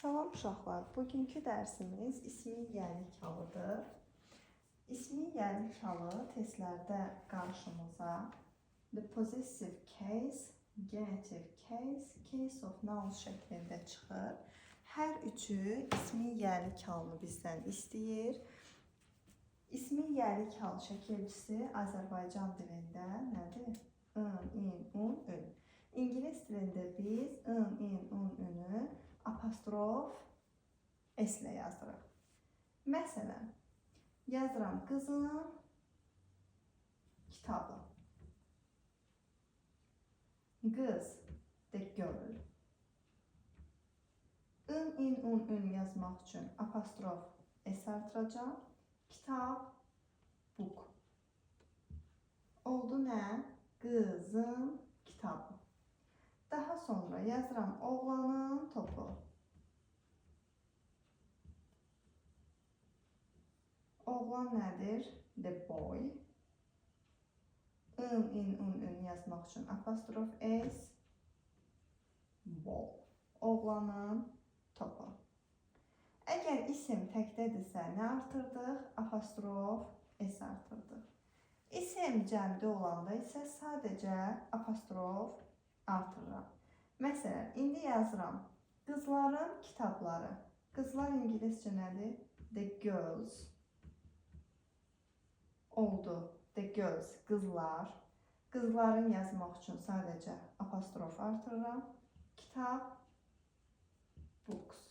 Salam uşaqlar. Bugünkü dərsimiz ismi yiyəlik halıdır. İsmi yiyəlik halı testlərdə qarşımıza the possessive case, genitive case, case of nouns şəklində çıxır. Hər üçü ismi yiyəlik halını bizdən istəyir. İsmi yiyəlik hal şəkilçisi Azərbaycan dilində nədir? In, in, un, ün. İngilis dilində biz in, in, un, ünü apostrof S ilə yazırıq. Məsələn, yazıram qızın kitabı. Qız, the girl. In, in, un, ün yazmaq üçün apostrof S artıracağam. Kitab, book. Oldu nə? Qızın kitabı. Daha sonra yazıram oğlanın topu. Oğlan nədir? The boy. In, in, un, ün yazmaq üçün apostrof S, ball. Oğlanın topu. Əgər isim təkdədirsə nə artırdıq? Apostrof S artırdıq. İsim cəmdə olanda isə sadəcə apostrof artırıram. Məsələn, indi yazıram. Qızların kitabları. Qızlar ingiliscə nədir? The girls. Oldu. The girls, qızlar. Qızların yazmaq üçün sadəcə apostrof artırıram. Kitab, books.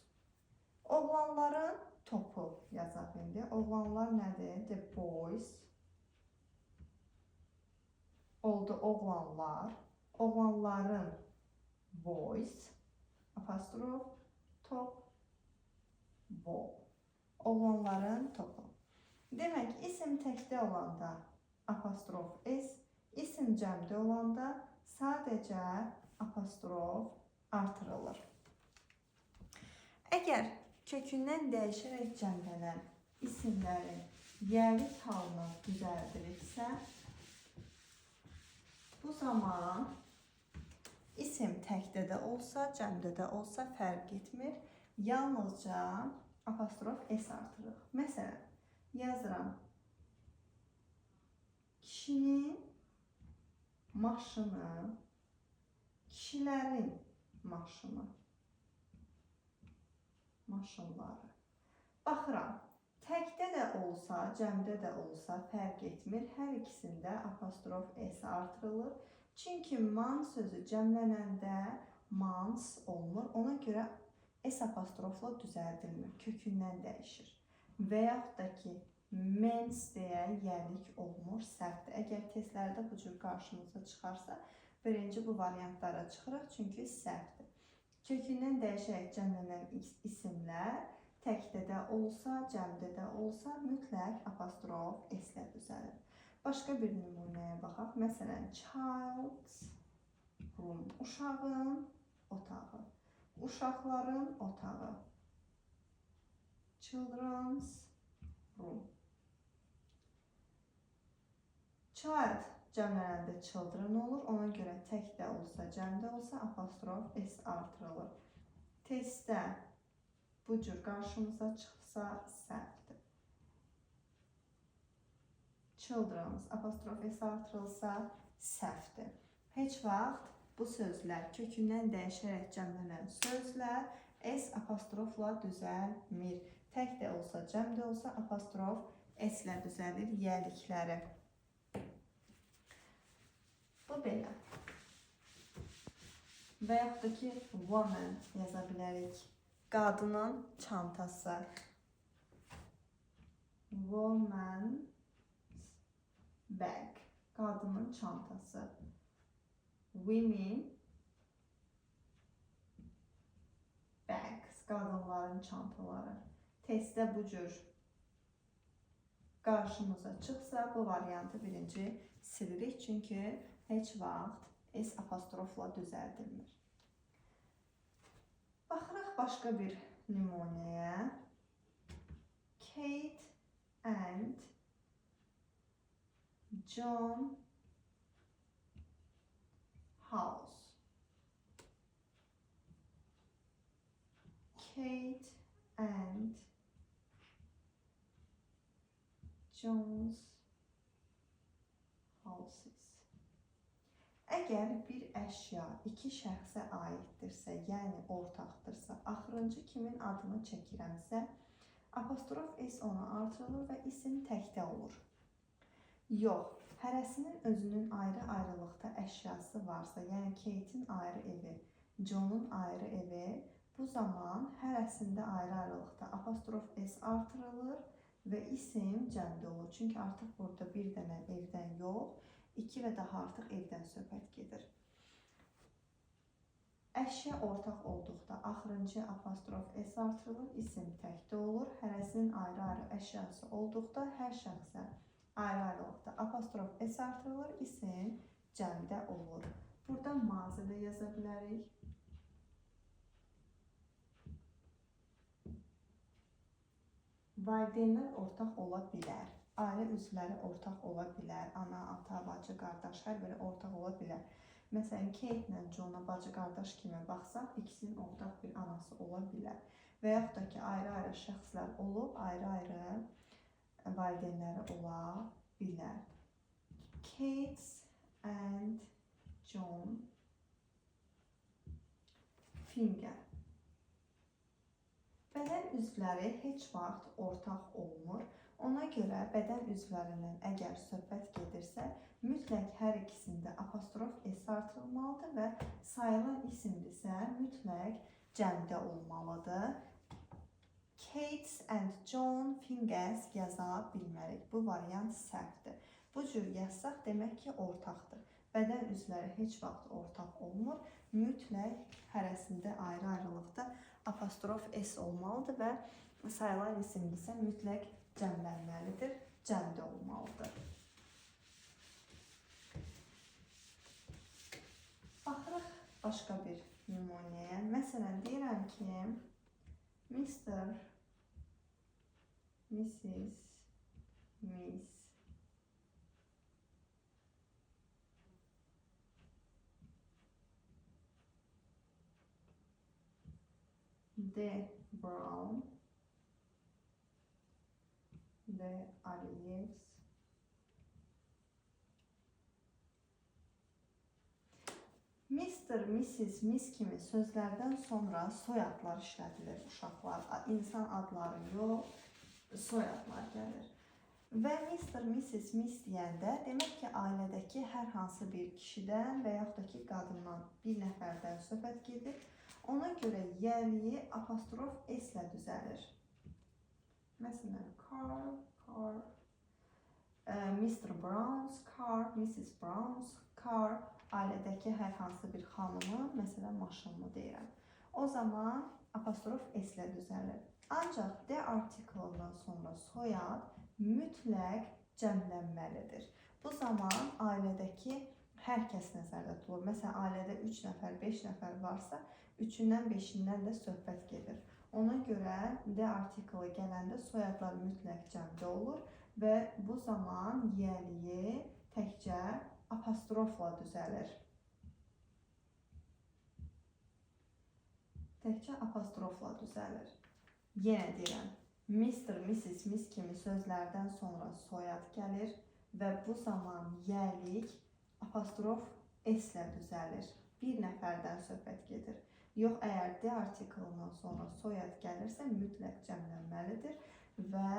Oğlanların topu yazaq indi. Oğlanlar nədir? The boys. Oldu oğlanlar. Oğlanların boys. Apostrof, top, ball. Oğlanların topu. Demək, isim təkdə olanda apostrof S, isim cəmdə olanda sadəcə apostrof artırılır. Əgər kökündən dəyişərək cəmlənən isimlərin yiyəlik halını düzəldiriksə, bu zaman isim təkdə də olsa, cəmdə də olsa fərq etmir. Yalnızca apostrof S artırırıq. Məsələn, yazıram. Kişinin maşını, kişilərin maşını, maşınları. Baxıram, təkdə də olsa, cəmdə də olsa fərq etmir. Hər ikisində apostrof S artırılır. Çünki man sözü cəmlənəndə mans olmur. Ona görə S apostrofla düzəldilmir, kökündən dəyişir. Və yaxud da ki, mens deyə yiyəlik olmur, səhvdir. Əgər testlərdə bu cür qarşımıza çıxarsa, birinci bu variantlara çıxırıq, çünki səhvdir. Kökündən dəyişərək cəmlənən isimlər təkdə də olsa, cəmdə də olsa mütləq apostrof S ilə düzəlir. Başqa bir nümunəyə baxaq. Məsələn, child's room, uşağın otağı, uşaqların otağı, children's room. Child cəmlənəndə children olur. Ona görə tək də olsa, cəmdə olsa apostrof S artırılır. Testdə bu cür qarşımıza çıxsa səhvdir. Children's apostrof S artırılsa səhvdir. Heç vaxt bu sözlər kökündən dəyişərək cəmlənən sözlər S apostrofla düzəlmir. Tək də olsa, cəm də olsa apostrof S ilə düzəlir yiyəlikləri. Bu belə. Və yaxud da ki, woman yaza bilərik. Qadının çantası. Woman's bag. Qadının çantası. Women bags. Qadınların çantaları. Testdə bu cür qarşımıza çıxsa, bu variantı birinci silirik. Çünki heç vaxt S apostrofla düzəldilmir. Baxırıq başqa bir nümunəyə. Kate and John house. Kate and John's houses. Əgər bir əşya iki şəxsə aiddirsə, yəni ortaqdırsa, axırıncı kimin adını çəkirəmsə, apostrof s ona artırılır və isim təkdə olur. Yox, hərəsinin özünün ayrı-ayrılıqda əşyası varsa, yəni Kate'in ayrı evi, John'un ayrı evi, bu zaman hərəsində ayrı-ayrılıqda apostrof s artırılır və isim cəmdə olur. Çünki artıq burada bir dənə evdən yox, iki və daha artıq evdən söhbət gedir. Əşya ortaq olduqda axırıncı apostrof s artırılır, isim təkdə olur. Hərəsinin ayrı-ayrı əşyası olduqda hər şəxsə ayrı-ayrılıqda apostrof s artırılır, isim cəmdə olur. Burada mazi də yaza bilərik. Valideynlər ortaq ola bilər. Ailə üzvləri ortaq ola bilər. Ana, ata, bacı, qardaş, hər biri ortaq ola bilər. Məsələn, Kate ilə Johna bacı qardaş kimi baxsaq, ikisinin ortaq bir anası ola bilər. Və yaxud da ki, ayrı-ayrı şəxslər olub, ayrı-ayrı valideynləri ola bilər. Kate and John finger. Bədən üzvləri heç vaxt ortaq olmur. Ona görə bədən üzvlərindən əgər söhbət gedirsə, mütləq hər ikisində apostrof s artırılmalıdır və sayılan isimdirsə, mütləq cəmdə olmalıdır. Kate and John fingers yaza bilmərik. Bu variant səhvdir. Bu cür yazsaq, demək ki, ortaqdır. Bədən üzvləri heç vaxt ortaq olmur. Mütləq hərəsində ayrı-ayrılıqda apostrof s olmalıdır və sayılan isimdirsə mütləq cəmlənməlidir, cəmdə olmalıdır. Baxırıq başqa bir nümunəyə. Məsələn, deyirəm ki, Mr., Mrs., Miss, D. Brown, D. Aliyevs, Mr., Mrs., Miss kimi sözlərdən sonra soyadlar işlədilir uşaqlar. İnsan adları yox, soyadlar gəlir. Və Mr., Mrs., Miss deyəndə demək ki, ailədəki hər hansı bir kişidən və yaxud da ki, qadından bir nəfərdən söhbət gedir. Ona görə yəliyi apostrof s ilə düzəlir. Məsələn, car, car, Mr. Brown's car, Mrs. Brown's car, ailədəki hər hansı bir xanımın, məsələn, maşınını deyirəm. O zaman apostrof s ilə düzəlir. Ancaq D artiklından sonra soyad mütləq cəmlənməlidir. Bu zaman ailədəki hər kəs nəzərdə tutulur. Məsələn, ailədə 3 nəfər, 5 nəfər varsa, 3-ündən, 5-indən də söhbət gedir. Ona görə D artiklı gələndə soyadlar mütləq cəmdə olur və bu zaman yəliyi təkcə apostrofla düzəlir. Təkcə apostrofla düzəlir. Yenə deyirəm, Mr., Mrs., Miss kimi sözlərdən sonra soyad gəlir və bu zaman yəlik apostrof s ilə düzəlir. Bir nəfərdən söhbət gedir. Yox, əgər D artiklından sonra soyad gəlirsə, mütləq cəmlənməlidir və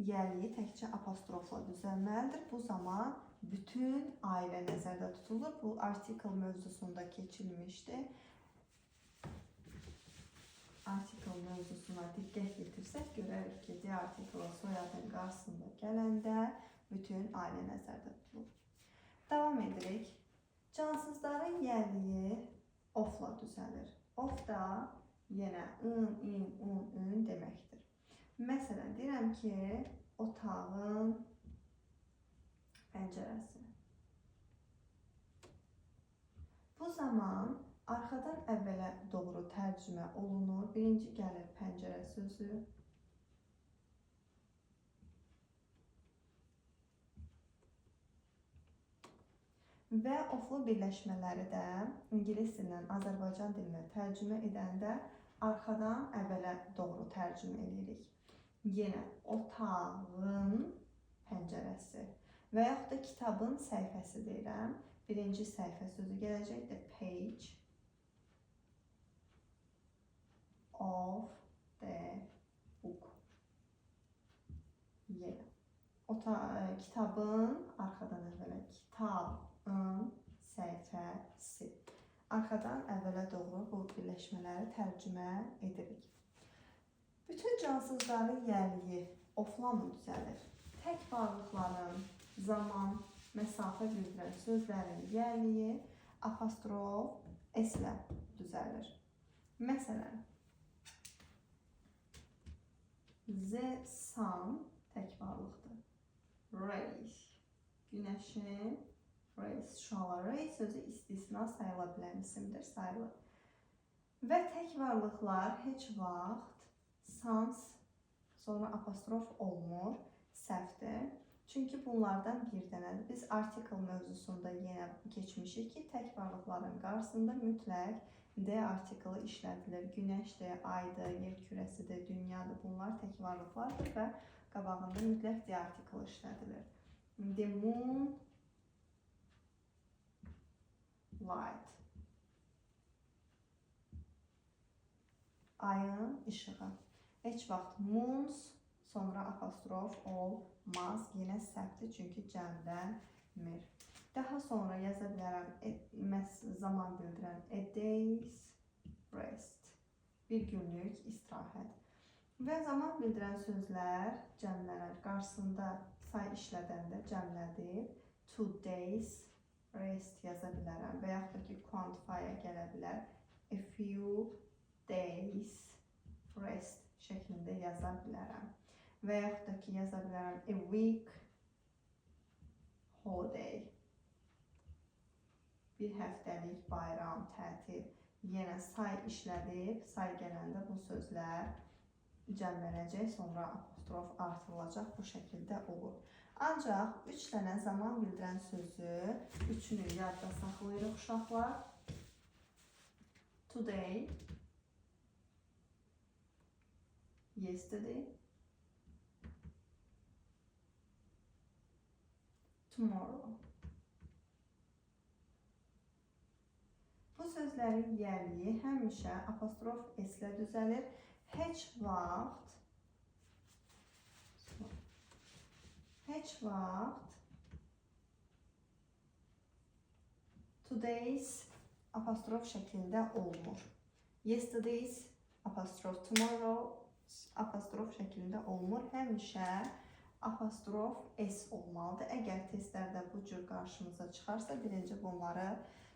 yəliyi təkcə apostrofla düzəlməlidir. Bu zaman bütün ailə nəzərdə tutulur. Bu artikl mövzusunda keçilmişdi. Artikl mövzusuna diqqət yetirsək, görərik ki, D artiklı soyadın qarşısında gələndə bütün ailə nəzərdə tutulur. Davam edirik. Cansızların yəliyi ofla düzəlir. Of da yenə ın, in, un, ün deməkdir. Məsələn, deyirəm ki, otağın pəncərəsi. Bu zaman arxadan əvvələ doğru tərcümə olunur. Birinci gəlir pəncərə sözü. Və oflu birləşmələri də ingilis dilindən Azərbaycan dilinə tərcümə edəndə Arxadan əvvələ doğru tərcümə edirik. Yenə otağın pəncərəsi və yaxud da kitabın səhifəsi deyirəm. Birinci səhifə sözü gələcək, the page of the book. Yenə. Kitabın arxadan əvvələ kitabın səhifəsi. Arxadan əvvələ doğru bu birləşmələri tərcümə edirik. Bütün cansızların yəliyi ofla mı düzəlir? Tək varlıqların zaman, məsafə bildirən sözlərin yəliyi apostrof s-ilə düzəlir. Məsələn, the sun tək varlıqdır. Rays, günəşin rays, şüalar. Ray sözü istisna sayıla bilən isimdir, sayılır. Və tək varlıqlar heç vaxt sans sonra apostrof olmur, səhvdir. Çünki bunlardan bir dənədir. Biz article mövzusunda yenə keçmişik ki, tək varlıqların qarşısında mütləq D artiklı işlədilir. Günəşdir, aydır, yer kürəsidir, dünyadır. Bunlar tək varlıqlardır və qabağında mütləq D artiklı işlədilir. The moon light. Ayın işığı. Heç vaxt moons sonra apostrof olmaz. Yenə səhvdir, çünki cəmlənmir. Daha sonra yaza bilərəm zaman bildirən a day's rest. Bir günlük istirahət. Və zaman bildirən sözlər cəmlənər. Qarşısında say işlədəndə cəmlədib 2 days rest yaza bilərəm. Və yaxud da ki, quantify-a gələ bilər. A few days rest şəklində yaza bilərəm. Və yaxud da ki, yaza bilərəm a week holiday. Bir həftəlik bayram, tətil. Yenə say işlədib, say gələndə bu sözlər cəmlənəcək, sonra apostrof artırılacaq, bu şəkildə olur. Ancaq 3 dənə zaman bildirən sözü, üçünü yadda saxlayırıq uşaqlar. Today, yesterday, tomorrow. Bu sözlərin yəliyi həmişə apostrof s-ilə düzəlir. Heç vaxt today's apostrof şəklində olmur. Yesterday's apostrof, tomorrow apostrof şəklində olmur. Həmişə apostrof s olmalıdır. Əgər testlərdə bu cür qarşımıza çıxarsa, birinci bunları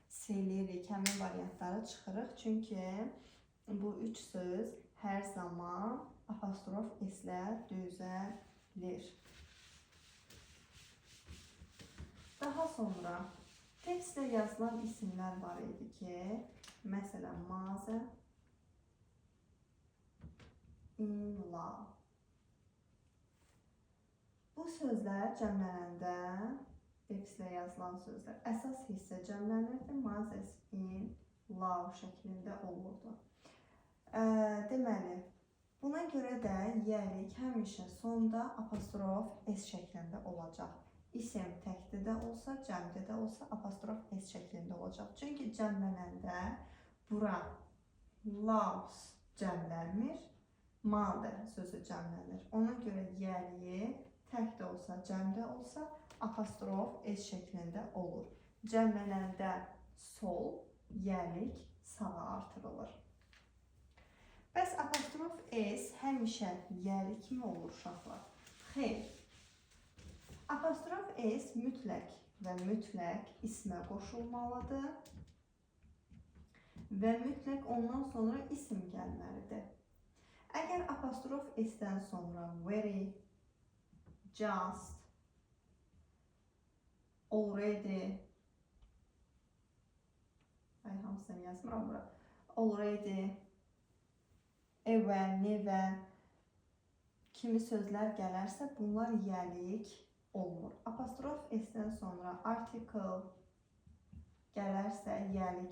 silirik, həmin variantları çıxırıq. Çünki bu üç söz hər zaman apostrof s-ilə düzəlir. Daha sonra tekstdə yazılan isimlər var idi ki, məsələn, mother in law. Bu sözlər cəmlənəndə, tekstlə yazılan sözlər əsas hissə cəmlənirdi, mothers in law şəklində olurdu. Deməli, buna görə də yəlik həmişə sonda apostrof s şəklində olacaq. İsim təkdə də olsa, cəmdə də olsa apostrof s şəklində olacaq. Çünki cəmlənəndə bura loves cəmlənmir, mother sözü cəmlənir. Ona görə yəliyi tək də olsa, cəmdə olsa apostrof s şəklində olur. Cəmlənəndə sol, yəlik sağa artırılır. Bəs apostrof s həmişə yəlik mi olur uşaqlar? Xeyr. Apostrof s mütləq və mütləq ismə qoşulmalıdır və mütləq ondan sonra isim gəlməlidir. Əgər apostrof s-dən sonra very, just, already, ay hamısını yazmıram bura, already, ever, never kimi sözlər gələrsə bunlar yəlik olmur. Apostrof s-dən sonra article gələrsə yəlik